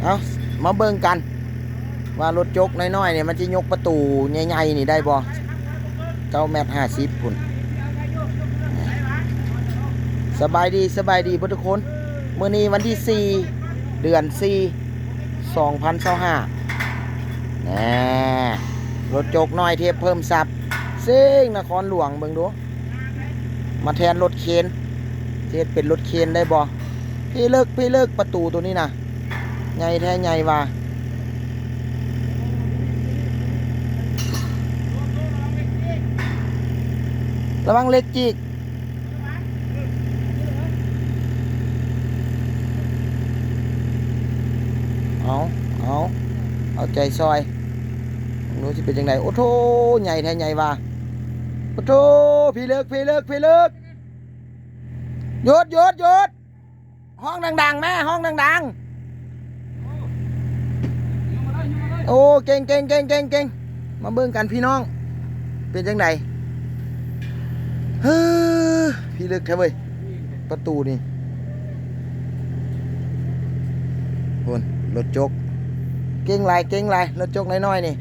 ເອົາ ມາເບິ່ງກັນວ່າລົດຈົກນ້ອຍໆນີ້ ມັນຊິຍົກປະຕູໃຫຍ່ໆນີ້ໄດ້ບໍ່? ເກົ້າແມັດຫ້າສິບພຸ້ນ. ສະບາຍດີ ສະບາຍດີເບິດທຸກຄົນ. ມື້ນີ້ວັນທີສີ່ ເດືອນສີ່ ສອງພັນຊາວຫ້າ ແນ່ ລົດຈົກນ້ອຍເທບເພີ່ມສັບ ເສັງນະຄອນຫຼວງ ເບິ່ງດູ ມາແທນລົດເຄນ. ຊິເຮັດເປັນລົດເຄນໄດ້ບໍ່? ພີເລິກ ພີເລິກ ປະຕູໂຕນີ້ນະ ໃຫຍ່ແທ້ໃຫຍ່ວ່າ. ລະວັງເຫຼັກຈິກ. ເອົາ ເອົາ ເອົາໃຈຊ່ອຍ ເບິ່ງດູຊິເປັນຈັ່ງໃດ. ໂອ້ໂທ້ ໃຫຍ່ແທ້ໃຫຍ່ວ່າ. ໂອ້ໂທ້ ພີເລິກ ພີເລິກ ພີເລິກ. ຢຸດ ຢຸດ ຢຸດ. ຮ້ອງດັງໆແມ້ ຮ້ອງດັງໆ. ໂອ້ ເກັ່ງໆໆໆໆ. ມາເບິ່ງກັນພີ່ນ້ອງ ເປັນຈັ່ງໃດ? ເຮີ ພີເລິກແທ້ເວີຍ ປະຕູນີ້. ໂອ້ ລົດຈົກ ເກັ່ງຫຼາຍ ເກັ່ງຫຼາຍ ລົດຈົກນ້ອຍໆນີ້.